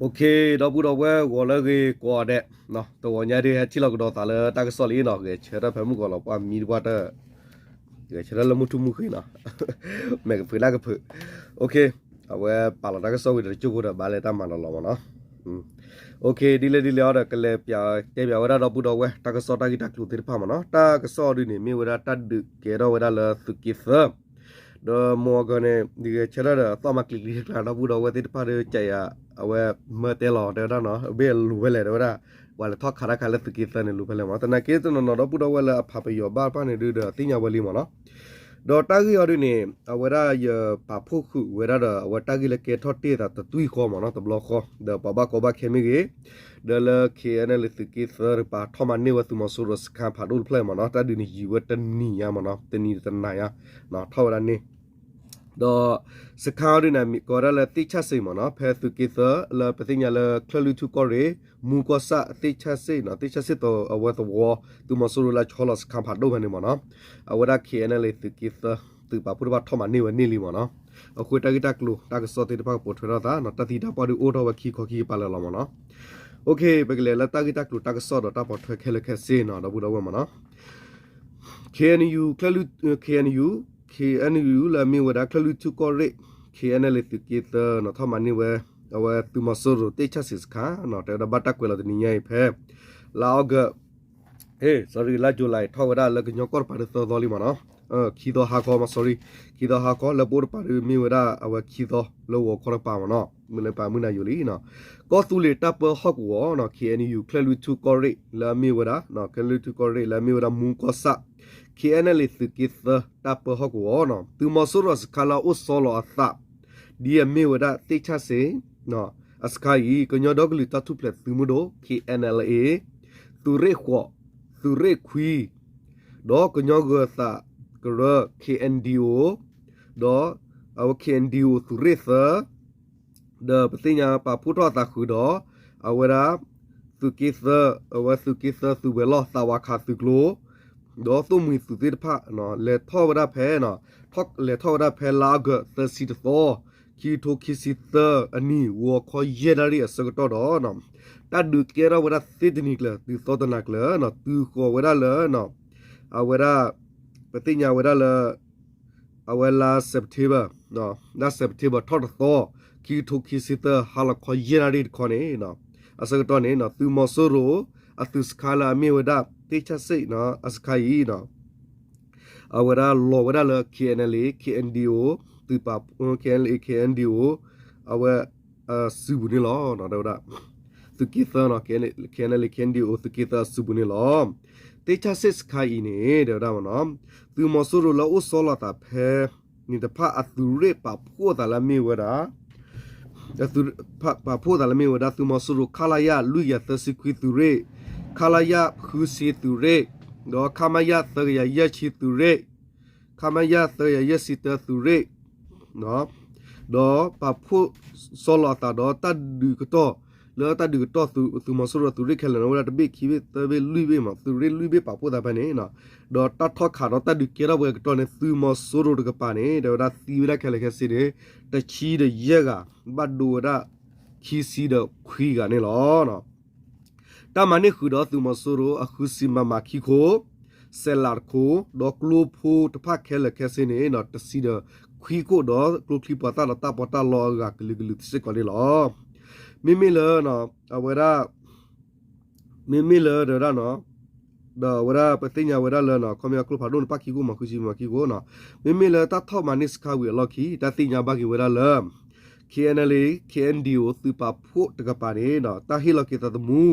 ဒီပုၢ်ဒီဝဲၢ် ဂီၤလၢအဂ့ၤကိးဂၤဒဲး, တဂီၤညါဒုး ဟဲထံၣ်လိာ်ကဒီးသးလၢတၢ်ကစီၣ်လံနီၤ, ဂဲၤဆၢထၢၣ်ဖဲမုၢ်ဂီၤလီၤ ပှၤမံတပှၢ်တၢၢ်, ဂဲၤဆၢထၢၣ်လၢမုၢ်ထူၣ်မုၢ်ဃ့နီၤ, မဲာ်ကဖုးလၢကဖုး, အဝဲပာ်လီၤတၢ်ကစီၣ်ဝံၤဒီးတကၠိၢ်ဖိဒီးဘၣ်လဲၤတၢ်မၤလီၤလီၤမ့ၢ်နီၤ. ဒ်လဲၣ်ဒ်လဲၣ်အံၤဒီး ကလဲၤပၠးတဲပၠးဝဲဒၣ်ဒီပုၢ်ဒီဝဲၢ် တၢ်ကစီၣ်တၢ်ဂ့ၢ်တၢ်ကျိၤသ့ၣ်တဖၣ်မ့ၢ်နီၤ, တၢ်ကစီၣ်ဒုးန့ၣ် မ့ၢ်ဝဲဒၣ်တၢ်ဒုးကဲထီၣ်ဝဲဒၣ်လၢသုးက့သၢ ဒီးမုၢ်ဂီၤန့ၣ် ဒ်ဂဲၤဆၢထၢၣ်ဒီး သီၣ်မၤကျံၤကျံၤကျါ ဒီပုၢ်ဒီဝဲၢ်သ့ၣ်တဖၣ်ဒီး ကယၤ အဝဲမၢတဲလီၤတဲဝဲဒၣ်နီၤ, အဘ့ၣ်အလိၤဖဲလဲၣ်တဲဝဲဒၣ်, ပှၤလဲၤထီၣ်ခးတၢ်ခါလၢသုးက့သၢန့ၣ် လိၤဖဲလဲၣ်မ့ၢ်, သနာ်က့တနီၤနီၤဒီပုၢ်ဒီဝဲၢ်လၢအဖးပယီၤဘၣ်တဖၣ်န့ၣ်ဒုးဒီးသ့ၣ်ညါဝဲလံမ့ၢ်နီၤ. ဒီးတၢ်ဂ့ၢ်အံၤဒုးန့ၣ် အဝဲဒၣ်ယပာ်ဖှိၣ်ဃုာ်ဝဲဒၣ်ဒီး အဝဲတၢ်ဂ့ၢ်လၢကဲထီၣ်တ့ၢ်သးတသွံၣ်ဃီမ့ၢ်နီၤ, တဘျီဃီ ဒီးပှၤဘၣ်ကီဘၣ်ခဲမ့ၢ်ဂ့ၤ, ဒီးလၢ K N L A သုးက့သၢတကပၤ ထီၣ်မၤန့ၢ်ဝဲသုးမီၤစိရိၤစခါဖးဒိၣ်တဖျၢၣ်မ့ၢ်နီၤ, တၢ်ဒုးန့ၣ်ယံာ်ဝဲတနံၤညါမ့ၢ်နီၤ, တနံၤတနၤညါ ထီၣ်ဝဲဒၣ်န့ၣ် ဒီးစခါအံၤဒုးန့ၣ် ကိးဝဲဒၣ်လၢသ့ၣ်ဆၣ်စ့ၣ်မ့ၢ်နီၤ, ဖဲသုးက့သၢလၢပသ့ၣ်ညါလၢ ချၢၣ်လွံၢ်ထူၣ်ကီၢ်ရ့ၣ် မူကီၢ်ဆၣ် သ့ၣ်ဆၣ်စ့ၣ်နီၤ, သ့ၣ်ဆၣ်စ့ၣ်အဝဲသဝီ သုးမီၤစိရိၤလၢအဆီလီၤစခါဖးဒိၣ်ဖဲန့ၣ်မ့ၢ်နီၤ, အဝဲဒၣ် K N L A သုးက့သၢ သုးပာ်ဖှိၣ်တဖၣ်ထီၣ်မၤန့ၢ်ဝဲန့ၢ်လံမ့ၢ်နီၤ. အဃိတၢ်ဂ့ၢ်တၢ်ကျိၤတၢ်ကစီၣ်သ့ၣ်တဖၣ်ကပိာ်ထွဲထီၣ်သးနီၤ, တၢ်သံတၢ်ပှၢ်ဒုးအိၣ်ထီၣ်ဝဲခံခီခံကပၤလၢာ်လီၤမ့ၢ်နီၤ. အိၣ်ခ့ပကလဲၤလၢတၢ်ဂ့ၢ်တၢ်ကျိၤတၢ်ကစီၣ်ဒီးတၢ်ပိာ်ထွဲခဲလၢာ်ခဲဆ့နီၤ ဒီပုၢ်ဒီဝဲၢ်မ့ၢ်နီၤ. K N U, K N U, K N U လၢအမ့ၢ်ဝဲဒၣ် ချၢၣ်လွံၢ်ထူၣ်ကီၢ်ရ့ၣ် K N L A သုးက့သၢနီၤ ထီၣ်မၤန့ၢ်ဝဲ အဝဲသုးမီၤစိရိၤသ့ၣ်ဆၣ်စ့ၣ်စခါနီၤ, တဲဝဲဒၣ်ဘၣ်တၢ်ကွဲးလီၤတနံၤညါအံၤဖဲ လါအီကူး sorry လါ July ထီၣ်ဝဲဒၣ်လၢကညီကီၢ်တပၤဒုးသၢသီလံမ့ၢ်နီၤ, ခံသီဟါခီမ့ၢ် sorry, ခံသီဟါခီလၢပအိၣ်တပၤဒုးမ့ၢ်ဝဲဒၣ်အဝဲခံသီလၢဂီၤခီတကပၤမ့ၢ်နီၤ, မုၢ်လၢပာ်မုၢ်နၤယိာ်လံနီၤ. ကီၢ်သူလ့ၤတၢ်ပၢဟီၣ်ကဝီၤနီၤ K N U ချၢၣ်လွံၢ်ထူၣ်ကီၢ်ရ့ၣ်လၢအမ့ၢ်ဝဲဒၣ် ချၢၣ်လွံၢ်ထူၣ်ကီၢ်ရ့ၣ်လၢအမ့ၢ်ဝဲဒၣ်မူကီၢ်ဆၣ် K N L A သုးက့သၢတၢ်ပၢဟီၣ်ကဝီၤနီၤ, သုးမီၤစိရိၤစခါလၢအအိၣ်ဆီလီၤအသး ဒ်အမ့ၢ်ဝဲဒၣ်သ့ၣ်ဆၣ်စ့ၣ် အစခါအံၤ ကညီဒီကလုာ်တၢ်ထူၣ်ဖျဲးသုးမုၢ်ဒိၣ် K N L A, သုးရ့ၣ်ဃိး, သုးရ့ၣ်ခွံ, ဒီးကညီဂၢၤသးကရၢ K N D O, ဒီးအဝဲ K N D O သုးရ့ၣ်သၢ ဒီးပသ့ၣ်ညါပာ်ဖှိၣ်ထီၣ်အသးဃုာ်ဒီး အဝဲဒၣ် သုးက့သၢ, အဝဲသုးက့သၢသုးဝဲၤလီၢ်သးဝါခးသုးကျိၤ ဒီးသိၣ်မှံၤသုးသ့ၣ်တဖၣ် လဲၤထီၣ်ဝဲဒၣ်ဖဲ လဲၤထီၣ်ဝဲဒၣ်ဖဲလါအီကူးသၢဆံတသီ, ခံကထိခံဆံသၢအနံၣ် ဂီၤခီယဲၢ်နၣ်ရံၣ်အဆၢကတီၢ်ဒီး တၢ်ဒုးကဲထီၣ်ဝဲဒၣ်သ့တနံၤကျၢၤ တုၤသီတနၤကျၢၤ တုၤဃီၤဝဲဒၣ်လၢ အဝဲဒၣ် ပသ့ၣ်ညါဝဲဒၣ်လၢ အဝဲလါ September, လါ September ထီၣ်တသီ, ခံကထိခံဆံသၢ ဟါလီၤခီယဲၢ်နၣ်ရံၣ်တခီန့ၣ် အဆၢကတီၢ်န့ၣ် သုးမီၤစိရိၤ အသုးစခါလၢအမ့ၢ်ဝဲဒၣ် သ့ၣ်ဆၣ်စ့ၣ် အစခါအံၤ အဝဲဒၣ်လီၤဝဲဒၣ်လၢ K N L A, K N D O, သုးပာ် K N L A, K N D O အဝဲ စုပူၤန့ၣ်လီၤ. တဲဝဲဒၣ် သုးက့သၢ K N L A, K N D O သုးက့သၢအစုပူၤန့ၣ်လီၤ. သ့ၣ်ဆၣ်စ့ၣ်စခါအံၤန့ၣ် တဲဝဲဒၣ်မ့ၢ်နီၤ သုးမီၤစိရိၤလၢအိၣ်ဆီလီၤသးဖဲန့ၣ်တဖၣ်အသုးရ့ၣ်ပာ်ဖှိၣ်သးလၢမ့ၢ်ဝဲဒၣ် ပာ်ဖှိၣ်သးလၢမ့ၢ်ဝဲဒၣ် သုးမီၤစိရိၤ ခလရ လွံၢ်ကယၤသၢဆံခွံသုးရ့ၣ်, ခလရ ဃုဆံသုးရ့ၣ်, ဒီး ခမရ သၢကယၤယဲၢ်ဆံသုးရ့ၣ်, ခမရ သၢကယၤယဲၢ်ဆံတၢသုးရ့ၣ်, ဒီးပာ်ဖှိၣ်ဆီလီၤအသးဒီးတၢ်ဒုးကတီၢ် လၢတၢ်ဒုးကတီၢ်သုးမီၤစိရိၤအသုးရ့ၣ်ခဲလၢာ်န့ၣ် အိၣ်ဝဲဒၣ်တဘ့ၣ်ခံဘ့ၣ်သၢဘ့ၣ်လွံၢ်ဘ့ၣ်မး သုးရ့ၣ်လွံၢ်ဘ့ၣ်ပာ်ဖှိၣ်သးဖဲန့ၣ်, ဒီးတၢ်ထီၣ်ခးဒီးတၢ်ဒုးကဲထီၣ်ဝဲအကတီၢ်န့ၣ် သုးမီၤစိရိၤတကပၤန့ၣ် တဲဝဲဒၣ်သံဝဲဒၣ်ခဲလၢာ်ခဲဆ့န့ၣ် တဆံဒီးယဲၢ်ဂၤ ဘၣ်ဒိဝဲဒၣ်ခံဆံဒီးခွံဂၤန့ၣ်လီၤ. တၢ်မၤန့ၢ်ဃုာ်ဒီးသုးမီၤစိရိၤအဃုဆံ MM ခံခိၣ်, စဲးလးတခိၣ်, ဒီးကျိဖိတဖၣ်ခဲလၢာ်ခဲဆ့န့ၣ် တဆံဒီးခွံခိၣ် ဒီးကျိချံပှၤသၣ်ဒီးတၢ်ပီးတၢ်လီအဂၤကလုာ်ကလုာ်စ့ၢ်ကီးန့ၣ်လီၤ. မ့မ့ၢ်လၢ အဝဲဒၣ် မ့မ့ၢ်လၢတဲဝဲဒၣ်နီၤ ဒီးအဝဲဒၣ်ပသ့ၣ်ညါဝဲဒၣ်လၢ ခီပညီကျိဖးဒိၣ်န့ၣ် ပၣ်ခံခိၣ် MM ခံခိၣ်, မ့မ့ၢ်လၢတၢ်ထီၣ်မၤန့ၢ်စခါဝံၤအလီၢ်ခံ တၢ်သ့ၣ်ညါဘၣ်က့ၤဝဲဒၣ်လၢ KNLA KNDO သုးပာ်ဖှိၣ်တကပၤန့ၣ် တၢ်ဟ့ၣ်လီၤက့ၤသးသမူ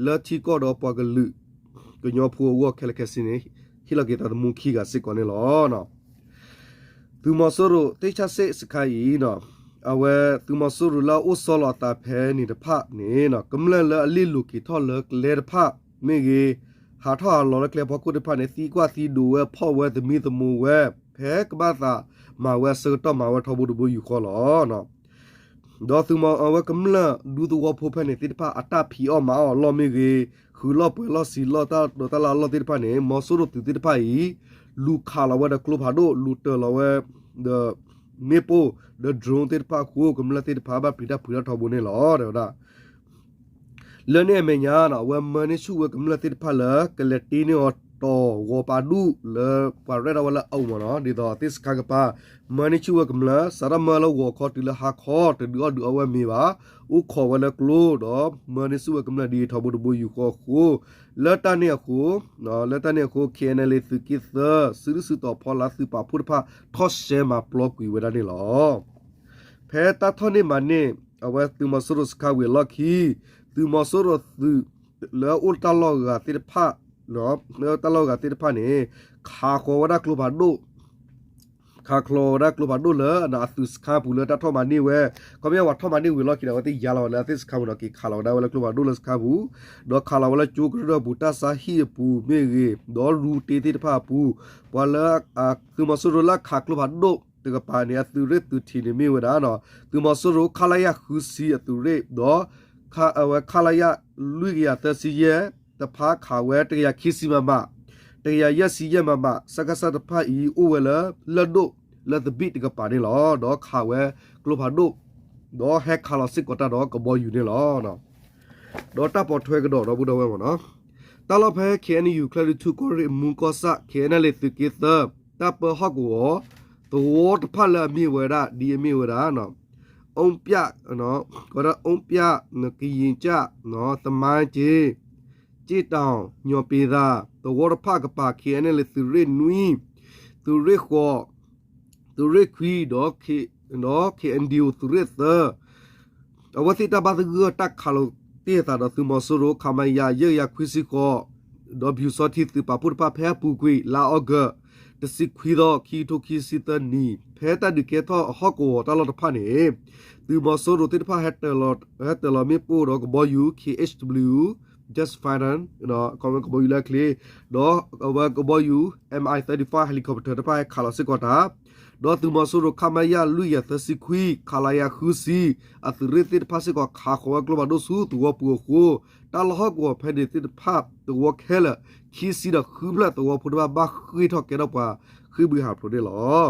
လၢထံကီၢ်ဒီးပှၤကလုာ် ကညီဖိအဂီၢ်ခဲလၢာ်ခဲဆ့န့ၣ် ဟ့ၣ်လီၤက့ၤသးသမူခံဂၤစ့ၢ်ကီးန့ၣ်လီၤ. သုးမီၤစိရိၤသ့ၣ်ဆၣ်စ့ၣ်စခါအံၤ အဝဲသုးမီၤစိရိၤလၢအအိၣ်ဆီလီၤအသးဖဲန့ၣ်တဖၣ်န့ၣ် ကမျၢၢ်လၢအလ့ၣ်လိၤက့ၤထီၣ်လၢကျဲတဖၣ်မ့ၢ်ဂ့ၤ ဟးထီၣ်ဟးလီၤလၢကျဲဖီခိၣ်တဖၣ်န့ၣ် သံကွၢ်သံဒိးဝဲဖီၣ်ဝဲသမံသမိးဝဲ ဖဲကဘၣ်သးမၤဝဲအဆၢကတီၢ်မၤဝဲထီဘိတဘိယူၢ်ဃီလီၤ. ဒီးသုးမီၤအဝဲကမျၢၢ်ဒူသဝီဖိဖဲန့ၣ်သ့ၣ်တဖၣ် အတၢ်ဖံးအီၣ်မၤအီၣ်အလီၢ်မ့ၢ်ဂ့ၤ ဃုာ်လီၢ်ပှဲၤလီၢ်ဆံးလီၢ်တၢ်ဒီးတၢ်လၢအလီၢ်သ့ၣ်တဖၣ်န့ၣ် မီၤစိရိၤသုးသ့ၣ်တဖၣ်အံၤ လူၤခးလီၤဝဲဒီးကျိဖးဒိၣ် လူၤတၢၤလီၤဝဲ ဒီး မ့ၣ်ပိၢ် ဒီး drone သ့ၣ်တဖၣ်အဃိ ကမျၢၢ်သ့ၣ်တဖၣ်ဘၣ်ပျံၤတၢ်ဖုးတၢ်ထီဘိန့ၣ်လီၤ တဲဝဲဒၣ်. လၢန့ၣ်အမဲာ်ညါ အဝဲမၢန့ၢ်ဆူၣ်ဝဲကမျၢၢ်သ့ၣ်တဖၣ်လၢ ကလဲၤတ့န့ၢ်အီၤတီၢ်ဂီၤပာ်ဒူၣ်လၢပှၤရဲၣ်ဒၣ်ဝဲလၢအအိၣ်မးနီၤ ဒ်သိးသ့ၣ်စခါကပၤ မၢန့ၢ်ဆူၣ်ဝဲကမျၢၢ် စးထီၣ်မၢလၢဂီၤခီတုၤလၢဟါခီ တဒုးအီၣ်ဒုးအီဝဲမ့ၤဘၣ် အိၣ်ခိးဝဲလၢကျိဒီး မၢန့ၢ်ဆူၣ်ဝဲကမျၢၢ်ဒ်ထီဘိတဘိယူၢ်ဃီအဃိ လၢတၢ်န့ၣ်အဃိ လၢတၢ်န့ၣ်အဃိ KNLA သုးက့သၢ စုဒုၣ်စုတီၤဖီလာ်သုးပာ်ဖှိၣ်တဖၣ် ထီၣ်ရှဲမၤပျီကွံာ်ဝဲဒၣ်န့ၣ်လီၤ. ဖဲတၢ်ထီၣ်န့ၢ်မၤန့ၢ် အဝဲသုးမီၤစိရိၤစခါဝံၤအလီၢ်ခံ သုးမီၤစိရိၤသုး လၢအိၣ်တၢ်လီၢ်ဂၤသ့ၣ်တဖၣ် လၢတၢ်လီၢ်ဂၤသ့ၣ်တဖၣ်န့ၣ် ခးဃီၤဝဲဒၣ်ကျိဖးဒိၣ် ခးဃီၤဝဲဒၣ်ကျိဖးဒိၣ်လၢအသုးစခါပူၤလၢတၢ်ထီၣ်မၤန့ၢ်ဝဲ ခီပညီပှၤထီၣ်မၤန့ၢ်ဝံၤအလီၢ်ခံဒီး အဝဲသ့ၣ်ယါလီၤဝဲလၢအသုးစခါပူၤနီၤ က့ၤခးလီၤဝဲဒၣ်ဝဲလၢကျိဖးဒိၣ်လၢစခါပူၤ ဒီးခးလီၤဝဲလၢကၠိကရၢၢ်ပူၤ တၢ်ဆါဟံၣ်အပူၤမ့ၢ်ဂ့ၤ ဒီးရူတ့သ့ၣ်တဖၣ်အပူၤ ပှၤလၢ သုးမီၤစိရိၤလၢခးကျိဖးဒိၣ်တကပၤန့ၣ် အသုးရ့ၣ်သုးထံးန့ၣ်မ့ၢ်ဝဲဒၣ် သုးမီၤစိရိၤ ခလရ ဃုဆံအသုးရ့ၣ် ဒီး အဝဲ ခလရ လွံၢ်ကယၤသၢဆံယဲၢ် တဖၣ်ခးဝဲ တကယၤခံဆံ မမ တကယၤယဲၢ်ဆံယဲၢ် မမ စကစ တဖၣ်အံၤ အိၣ်ဝဲလၢလၢၢ်ဒိၣ်လၢသဘံၣ်တကပၤန့ၣ်လီၤ. ဒီးခးဝဲကျိဖးဒိၣ် ဒီးဟဲခးလီၤစ့ၢ်ကီးတၢ်ဒီးကဘီယူၤန့ၣ်လီၤ. ဒီးတၢ်ပိာ်ထွဲကဒီးဒီပုၢ်ဒီဝဲၢ်မးနီၤ တၢ်လီၢ်ဖဲ KNU ကၠဲၣ်လွံၢ်ထူၣ်ကီၢ်ရ့ၣ်မူကီၢ်ဆၣ် KNLA သုးက့သၢ တၢ်ပၢဟီၣ်ကဝီၤ သဝီတဖၣ်လၢအမ့ၢ်ဝဲဒၣ် ဒ်အမ့ၢ်ဝဲဒၣ် အူပျၣ် ကီးဒၣ်အူပျၣ် ကယံာ်ကၠၣ် သမါက့ က့ၣ်တီၤ ညီၣ်ပ့ၤသး သဝီတဖၣ်ကပၤ KNLA သုးရ့ၣ်နွံ သုးရ့ၣ်ဃိး သုးရ့ၣ်ခွံ ဒီး ဒီး KNDO သုးရ့ၣ်သၢ အဝဲသ့ၣ်တၢ်ဘၣ်သဂၢၢ်တၢ်ခးလိာ်တ့ၢ်အသးဒီးသုးမီၤစိရိၤ ခမရ ယဲၢ်ကယၤခွံဆံဃိး ဒီးပၠူၤစီထံသုးပာ်ဖှိၣ်တဖၣ် ဖဲအပူၤကွံာ် လါအီကူး တဆံခွံသီ ခံကထိခံဆံသၢနံၣ် ဖဲတၢ်ဒုးကဲထီၣ်အဟီၣ်ကဝီၤတၢ်လီၢ်တဖၣ်န့ၣ် သုးမီၤစိရိၤသ့ၣ်တဖၣ် ဟဲတၢၤလီၤမ့ၣ်ပိၢ်ဒီးကဘီယူၤ KH-W Jet Fighter ကဘီယူၤလၢအချ့ ဒီးအဝဲကဘီယူၤ Mi thirty-five helicopter တဖၣ်ဟဲခးလီၤစ့ၢ်ကီးတၢ် ဒီးသုးမီၤစိရိၤ ခမရ လွံၢ်ကယၤသၢဆံခွံ ခလရ ဃုဆံ အသုးရ့ၣ်သ့ၣ်တဖၣ်စ့ၢ်ကီး ခးဃီၤဝဲကျိဖးဒိၣ်ဆူသဝီပူၤအဃိ တၢ်လီၢ်ဟီၣ်ကဝီၤဖဲန့ၣ်သ့ၣ်တဖၣ် သဝီခဲလၢာ် ခံဆံဒီးဃုဖျၢၣ်သဝီဖိတဖၣ် ဘၣ်ဃ့ၢ်ထီၣ်ကဲထီၣ်ပှၤဃ့ၢ်ဘုဟးဖျိးန့ၣ်လီၤ.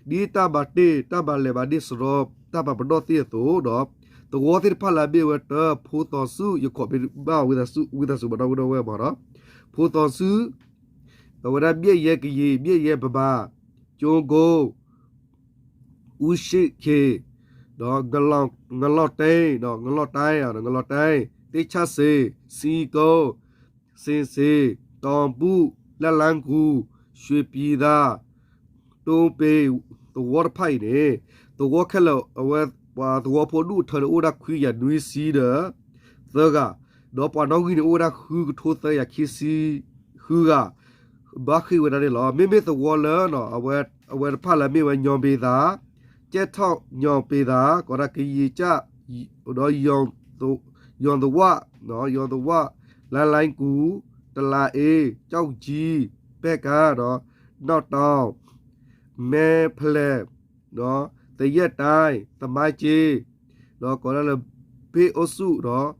ဒ်တၢ်ဘၣ်တ့ၢ် တၢ်ဘၣ်လဲၤဘၣ်န့ၢ်စရီတၢ်ပာ်ပနီၣ်သ့ၣ်အသိးဒီး သဝီသ့ၣ်တဖၣ်လၢအမ့ၢ်ဝဲတၢ ဖိသီစု ယခီၣ်ဘ့ဘၣ်ဝံသးစူၤ ဝံသးစူၤ ပှၤဒီပုၢ်ဒီဝဲၢ်မးဒီး ဖိသီစု အဝဲဒၣ် ဘျဲၣ်ယဲကယံာ် ဘျဲၣ်ယဲပမၤ ကၠိကိ အူၡ့ၣ်ခ့ၣ် ဒီး ငလီၣ်တဲ ဒီး ငလီၣ်တဲ ဒီး ငလီၣ်တဲ သ့ၣ်ဆၣ်စ့ၤ စံကိ စ့စ့ၤ တီၤပူၣ် လၢ်လါကူၣ် ရွှ့ၣ်ပံၤသး တိပ့ၤ သဝီတဖၣ်အံၤန့ၣ် သဝီခဲလၢာ် အဝဲပှၤသဝီဖိဒူၣ်အထၢန့ၣ် အိၣ်ဝဲဒၣ်ခွံကယၤနွံဆံဒီး သၢဂၤ ဒီးပှၤနီၣ်ဂံၢ်န့ၣ် အိၣ်ဝဲဒၣ်ဃုကထိသၢကယၤခံဆံဃုဂၤ ဘၣ်ဃ့ၢ်ဝဲဒၣ်န့ၣ်လီၤ. မ့မ့ၢ်သဝီလၢ အဝဲတဖၣ်လၢအမ့ၢ်ဝဲညီဘ့သး ကဲထီၣ်ညီဘ့သး ကီးဒၣ်ကယံာ်ကၠၣ် ဒီး ယီၤသဝၣ် ယီၤသဝၣ် လါလါကူၣ် တလးအ့ ကၠီကၠံ ပဲၣ်ကါ ဒီး နီၣ်တီၤ မဲဖလဲၣ် ဒီး သယဲၣ်တဲ သမါက့ ဒီးကီးဒၣ်လၢ ဘ့ၣ်အိၣ်ဆူၣ် ဒီး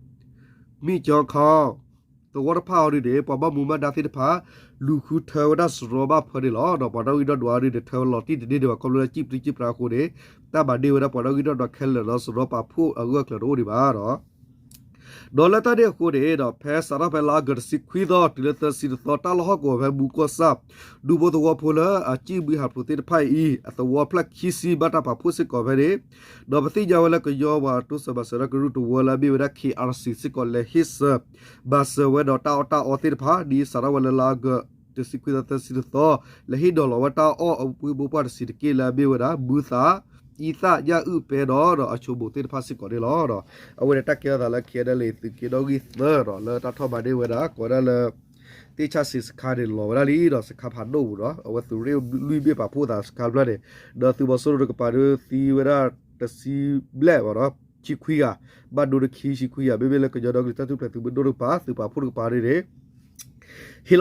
မံၣ်ကၠီခီ သဝီတဖၣ်အီၤဒ်န့ၣ် ပှၤဘၣ်မူဘၣ်ဒါသ့ၣ်တဖၣ် လူၤဃုထၢဝဲဒၣ်စရီဘၣ်ဖၢန့ၣ်လီၤ. ဒီးပှၤနီၣ်ဂံၢ်နီၣ်ဒွးအီၤဒ်န့ၣ် ထၢဝဲလီၤတံၢ်တန့ၢ်ဒံးဘၣ် ခီဖျိလၢစံၣ်ပတံစံၣ်ပတါအဃိန့ၣ် တၢ်ဘၣ်ဒ့ဝဲဒၣ်ပှၤနီၣ်ဂံၢ်နီၣ်ဒွးခဲလၢာ်ဒီးစရီပာ်ဖှိၣ်အဂၢၢ်အကျၢၤတအိၣ်ဒံးဘၣ်ဒီး ဒီးလၢတၢ်န့ၣ်အဃိန့ၣ်ဒီး ဖဲစးထီၣ်ဖဲလါအီကူးတဆံခွံသီ တုၤလၢသၢဆံတသီ တၢ်လီၢ်ဟီၣ်ကဝီၤဖဲမူကီၢ်ဆၣ် ဒူဖိသဝီဖိလၢအစံၣ်ဘှံးဟးဖျိးသ့ၣ်တဖၣ်အံၤ အသဝီဖျၢၣ်ခံဆံဘၣ်တၢ်ပာ်ဖှိၣ်စ့ၢ်ကီးဖဲန့ၣ် ဒီးပသ့ၣ်ညါဝဲလၢကညီပှၤတိစၢၤမၤစၢၤတၢ်ကရူၢ်တဝၢလၢအမ့ၢ်ဝဲဒၣ် KRC စ့ၢ်ကီးလဲၤဟ့ၣ်စၢၤ ဘၣ်စၢၤဝဲဒီးတၢ်အီၣ်တၢ်အီသ့ၣ်တဖၣ် ဒ်စးထီၣ်ဝဲလၢလါအီကူး တဆံခွံသီ သၢဆံတသီ လဲၤဟ့ၣ်ဒိးလီၤဝဲတၢ်အီၣ်အပှ့ၤဘိပှၢ်တဆံးတက့ၢ်လၢအမ့ၢ်ဝဲဒၣ် ဘုသး အံသၣ် ယၣ်အုၣ်ပဲဒီး ဒီးအဆိမိၣ်သ့ၣ်တဖၣ်စ့ၢ်ကီးန့ၣ်လီၤ. ဒီးအဝဲန့ၣ်တၢ်ကဲထီၣ်သးလၢ KNLA သုးက့နီၣ်ဂံၢ်သၢဒီး လၢတၢ်ထီၣ်မၤန့ၢ်ဝဲဒၣ် ကီးဒၣ်လၢ သ့ၣ်ဆၣ်စ့ၤစခါန့ၣ်လီၤဝဲဒၣ်လံဒီး စခါဖးဒိၣ်ပူၤဒီး အဝဲသုးရ့ၣ်လွံၢ်ဘ့ၣ်ပာ်ဖှိၣ်သးစခါဖျၢၣ်န့ၣ် ဒီးသုးမီၤစိရိၤတကပၤဒီးသံဝဲဒၣ်တဆံဘျဲၣ်ဘၣ်ဒီး ဆံခွံဂၤ ဘၣ်ဒိတခံဆံခွံဂၤ မ့မ့ၢ်လၢကညီဒီကလုာ်တၢ်ထူၣ်ဖျဲးသုးမုၢ်ဒိၣ်တကပၤ သုးပာ်ဖှိၣ်တကပၤန့ၣ်န့ၣ် ဟ့ၣ်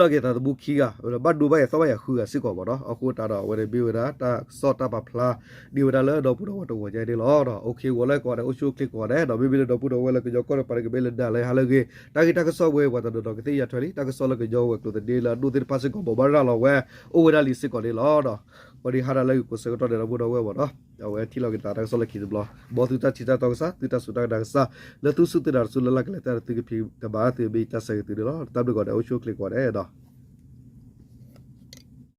လီၤက့ၤသးသမူခံဂၤ ဘၣ်ဒိဘၣ်ယဲၢ်သီဘၣ်ယဲၢ်ဃုဂၤစ့ၢ်ကီးမးနီၤ. အဃိသတးဒီး အဝဲန့ၣ်မ့ၢ်ဝဲဒၣ် တၢ်ကစီၣ်တၢ်ပာ်ဖျါဒ်ဝဲဒၣ်လၢဒီပုၢ်ဒီဝဲၢ်တဂီၤညါန့ၣ်လီၤ. ဒီး okay ဂီၤလၢကိးဂၤဒဲး အိၣ်ဆူၣ်အိၣ်ချ့ကိးဂၤဒဲး ဒီးမ့မ့ၢ်လၢဒီပုၢ်ဒီဝဲၢ်လၢကညီကီၢ်တကပၤန့ၣ် ကမ့ၢ်လၢဒၣ်လဲာ်ဟါလၢအဂ့ၤ တၢ်ဂ့ၢ်တၢ်ကစီၣ်ဝဲပှၤတနီၤနီၤကသ့ၣ်ညါထွဲလံ တၢ်ကစီၣ်လၢကညီဝဲၤကျိၤသန့လၢအဒိၣ်သ့ၣ်တဖၣ်စ့ၢ်ကီး ဘိးဘၣ်ရၤလီၤဝဲ အိၣ်ဝဲဒၣ်လံစ့ၢ်ကီးန့ၣ်လီၤ. ဒီး အဝဲဒၣ်ဟးထီၣ်လၢဂ့ၢ်ခိၣ်ဆၢကတီၢ်ဒီး ဒီပုၢ်ဒီဝဲၢ်မ့ၢ်နီၤ, အဝဲထံၣ်လိာ်က့ၤသးတၢ်ကစီၣ်လၢခံတဘျီ, မ်သုတၢ်ထံၣ်တၢ်တီကစၢ်, သုတၢ်စူၢ်တၢ်နာ်ကစၢ်, လၢသုစူၢ်သုနာ်တၢ်ကစၢ်လၢလၢ်ကလဲာ်တၢ် သုကဖံးကမၤသုမ့ၢ်တၢ်ဆၢဂ့ၤသုန့ၣ်လီၤ. တၢ်ဘျုးကိးဂၤဒဲး အိၣ်ဆူၣ်အိၣ်ချ့ကိးဂၤဒဲးဒီး